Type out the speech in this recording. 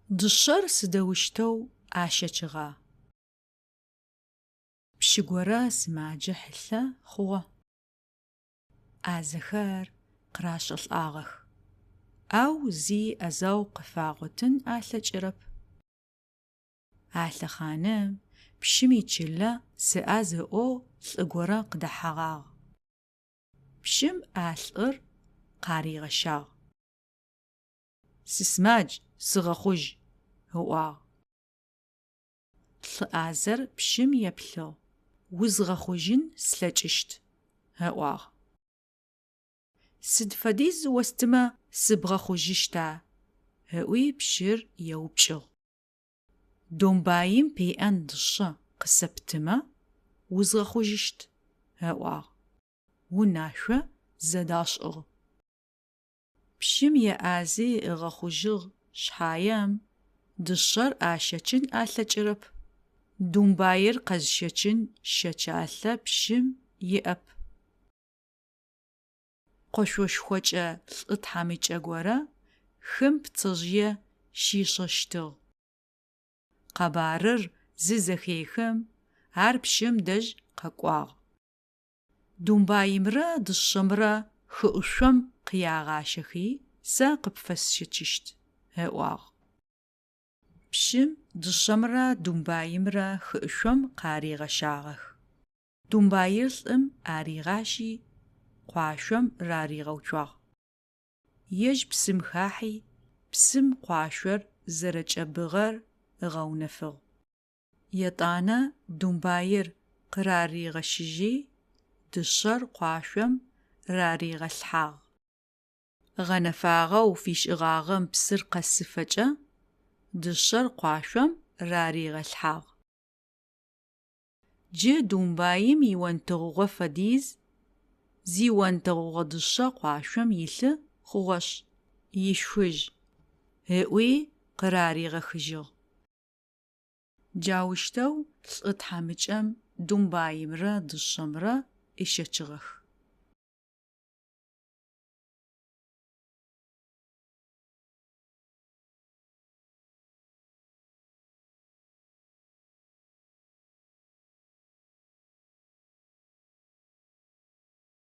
Дышъэр сыдэущтэу ащэчыгъа? Пщы горэ сымаджэ хьылъэ хъугъэ. ӏазэхэр къырашӏылӏагъэх, ау зи ӏэзэгъу къыфагъотын алъэкӏырэп. А лъэхъаным пщым ичылэ сыӏаз ыӏоу лӏы горэ къыдэхьэгъагъ. Пщым а лӏыр къаригъэщагъ. Сысымадж, сыгъэхъужь, ыӏуагъ. Лӏы ӏазэр пщым еплъыгъ, узгъэхъужьын слъэкӏыщт, ыӏуагъ. Сыд фэдиз остымэ сыбгъэхъужьыщта? ыӏуи пщыр еупчӏыгъ. Домбаим пеӏэн дышъэ къысэптымэ, узгъэхъужьыщт, ыӏуагъ. Унашъо зэдашӏыгъ. Пщым еӏази ыгъэхъужьыгъ шъхьаем, дышъэр ащэчын алъэкӏырэп. Домбаир къэзыщэчын щэчалъэ пщым иӏэп. Къошъошхокӏэ лӏы тхьамыкӏэ горэ хым пцэжъые щишъэщтыгъ. Къэбарыр зызэхехым, ар пщым дэжь къэкӏуагъ. Домбаимрэ дышъэмрэ хыӏушъом къягъащэхи, сэ къыпфэсщэчыщт, ыӏуагъ. Пщым дышъэмрэ домбаимрэ хыӏушъом къаригъэщагъэх. Домбаир лӏым аригъащи, къуашъом раригъэуцуагъ. Ежь псым хахьи, псым къуашъор зэрэкӏэбыгъэр ыгъэунэфыгъ. Етӏанэ домбаир къыраригъэщыжьи, дышъэр къуашъом раригъэлъхьагъ. Гъэнэфагъэу фишӏыгъагъэм псыр къэсыфэкӏэ дышъэр къуашъом раригъэлъхьагъ. Джы домбаим ионтэгъугъэ фэдиз зионтэгъугъэ дышъэ къуашъом илъы хъугъэшъ, ишхыжь, ыӏуи къыраригъэхыжьыгъ. Джаущтэу лӏы тхьамыкӏэм домбаимрэ дышъэмрэ ыщэчыгъэх.